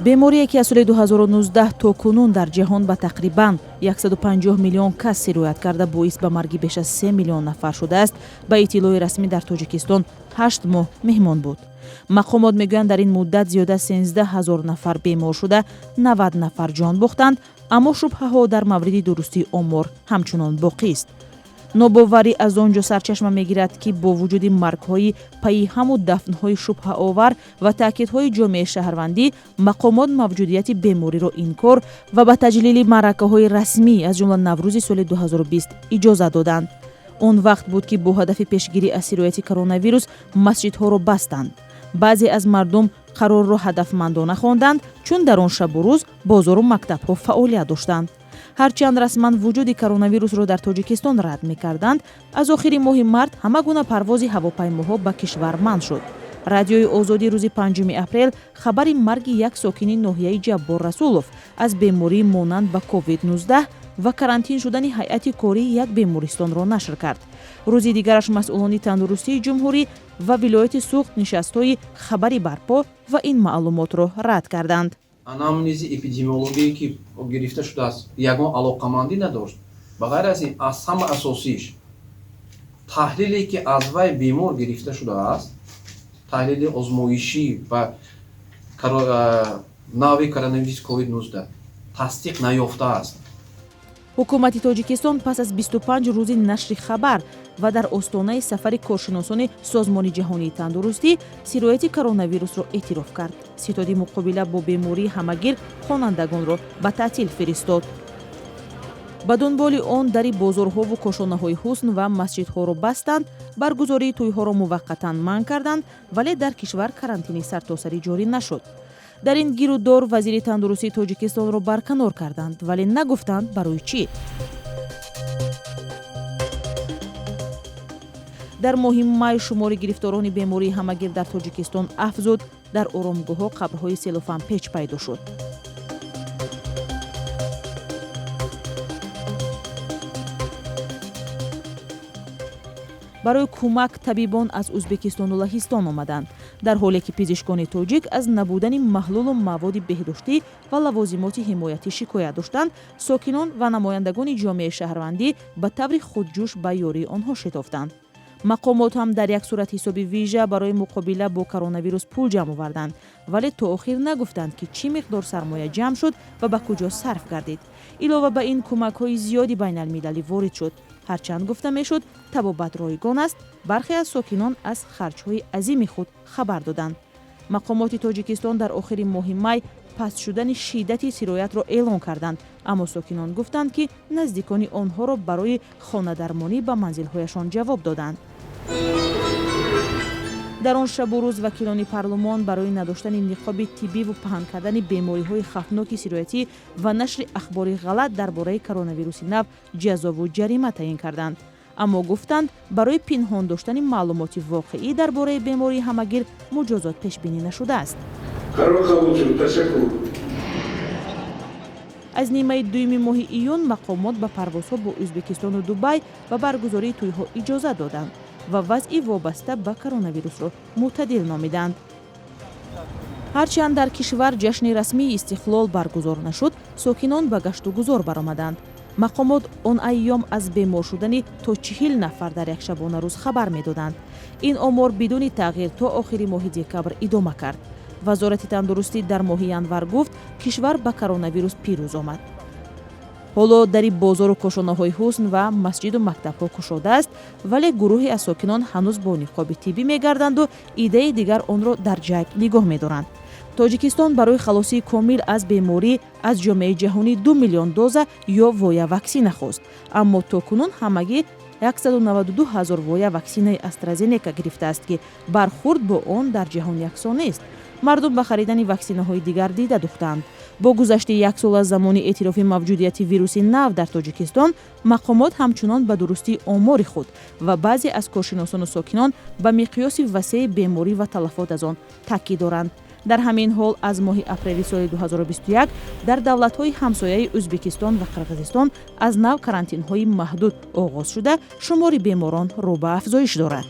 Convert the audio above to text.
Беморие ки аз соли 2019 то кунун дар ҷаҳон ба тақрибан 150 миллион кас сироят карда, боис ба марги беш аз 3 миллион нафар шудааст, ба иттилои расмӣ дар Тоҷикистон 8 моҳ меҳмон буд. Мақомот мегӯянд, дар ин муддат зиёда 13 ҳазор нафар бемор шуда, 90 нафар ҷон бохтанд, аммо шубҳаҳо дар мавриди дурустии омор ҳамчунон боқист. Нобоварӣ аз он ҷо сарчашма мегирад, ки бо вуҷуди маргҳои пайи ҳаму дафнҳои шубҳаовар ва таъкидҳои ҷомеаи шаҳрвандӣ, мақомот мавҷудияти бемориро инкор ва ба таҷлили маъракаҳои расмӣ, аз ҷумла Наврӯзи соли 2020, иҷоза доданд. Он вақт буд, ки бо ҳадафи пешгирӣ аз сирояти коронавирус масҷидҳоро бастанд. Баъзе аз мардум қарорро ҳадафмандона хонданд, чун дар он шабу рӯз бозору мактабҳо фаъолият доштанд. Ҳарчанд расман вуҷуди коронавирусро дар Тоҷикистон рад мекарданд, аз охири моҳи март ҳама гуна парвози ҳавопаймоҳо ба кишвар манъ шуд. Радиои Озодӣ рӯзи 5 апрел хабари марги як сокини ноҳияи Ҷаббор Расулов аз бемории монанд ба COVID-19 ва карантин шудани ҳайати кории як бемористонро нашр кард. Рӯзи дигараш масъулони тандурустии ҷумҳурӣ ва вилояти Суғд нишастҳои хабарӣ барпо ва ин маълумотро рад карданд. Анамнези эпидемиологие, ки гирифта шудааст, ягон алоқамандӣ надошт. Ба ғайр аз ин, аз ҳама асосиш, таҳлиле, ки аз вай бемор гирифта шудааст, таҳлили озмоишӣ ба нави коронавирус COVID-19 тасдиқ наёфтааст. Ҳукумати Тоҷикистон пас аз 25 рӯзи нашри хабар ва дар остонаи сафари коршиносони Созмони ҷаҳонии тандурустӣ сирояти коронавирусро эътироф кард. Ситоди муқобила бо бемории ҳамагир хонандагонро ба таътил фиристод. Ба дунболи он дари бозорҳову кошонаҳои ҳусн ва масҷидҳоро бастанд, баргузории тӯйҳоро муваққатан манъ карданд, вале дар кишвар карантини сартосарӣ ҷорӣ нашуд. Дар ин гирудор вазири тандурустии Тоҷикистонро барканор карданд, вале нагуфтанд, барои чӣ. Дар моҳи май шумори гирифторони бемории ҳамагир дар Тоҷикистон афзуд. Дар оромгоҳҳо қабрҳои селофанпеч пайдо шуд. Барои кӯмак табибон аз Ӯзбекистону Лаҳистон омаданд, дар ҳоле ки пизишкони тоҷик аз набудани маҳлулу маводи беҳдоштӣ ва лавозимоти ҳимоятӣ шикоят доштанд. Сокинон ва намояндагони ҷомеаи шаҳрвандӣ ба таври худҷӯш ба ёрии онҳо шитофтанд. Мақомот ҳам дар як суратҳисоби вижа барои муқобила бо коронавирус пул ҷамъ оварданд, вале то охир нагуфтанд, ки чӣ миқдор сармоя ҷамъ шуд ва ба куҷо сарф гардид. Илова ба ин, кӯмакҳои зиёди байналмилалӣ ворид шуд. Ҳарчанд гуфта мешуд, табобат ройгон аст, бархе аз сокинон аз харҷҳои азими худ хабар доданд. Мақомоти Тоҷикистон дар охири моҳи май паст шудани шиддати сироятро эълон карданд, аммо сокинон гуфтанд, ки наздикони онҳоро барои хонадармонӣ ба манзилҳояшон ҷавоб доданд. Дар он шабу рӯз вакилони парлумон барои надоштани ниқоби тиббиву паҳн кардани бемориҳои хавфноки сироятӣ ва нашри ахбори ғалат дар бораи коронавируси нав ҷазову ҷарима таъин карданд, аммо гуфтанд, барои пинҳон доштани маълумоти воқеӣ дар бораи бемории ҳамагир муҷозот пешбинӣ нашудааст. Қарор қабул шуд. Ташаккур. Аз нимаи дуюми моҳи июн мақомот ба парвозҳо бо Ӯзбекистону Дубай ва баргузории тӯйҳо иҷозат доданд ва вазъи вобаста ба коронавирусро мӯътадил номиданд. Ҳарчанд дар кишвар ҷашни расмии истиқлол баргузор нашуд, сокинон ба гаштугузор баромаданд. Мақомот он айём аз бемор шудани то 40 нафар дар як шабонарӯз хабар медоданд. Ин омор бидуни тағйир то охири моҳи декабр идома кард. Вазорати тандурустӣ дар моҳи январ гуфт, кишвар ба коронавирус пирӯз омад. Ҳоло дари бозору кошонаҳои ҳусн ва масҷиду мактабҳо кушодааст, вале гурӯҳе аз сокинон ҳанӯз бо ниқоби тиббӣ мегарданду иддаи дигар онро дар ҷайб нигоҳ медоранд. Тоҷикистон барои халосии комил аз беморӣ аз ҷомеаи ҷаҳонӣ 2 миллион доза ё воя ваксина хост, аммо то кунун ҳамагӣ 192 ҳазор воя ваксинаи АстраЗенека гирифтааст, ки бархурд бо он дар ҷаҳон яксон нест. Мардум ба харидани ваксинаҳои дигар дида духтанд. Бо гузашти як сол аз замони эътирофи мавҷудияти вируси нав дар Тоҷикистон, мақомот ҳамчунон ба дурустии омори худ ва баъзе аз коршиносону сокинон ба миқёси васеи беморӣ ва талафот аз он таъкид доранд. Дар ҳамин ҳол, аз моҳи апрели соли 2021 дар давлатҳои ҳамсояи Ӯзбекистон ва Қирғизистон аз нав карантинҳои маҳдуд оғоз шуда, шумори беморон рӯ ба афзоиш дорад.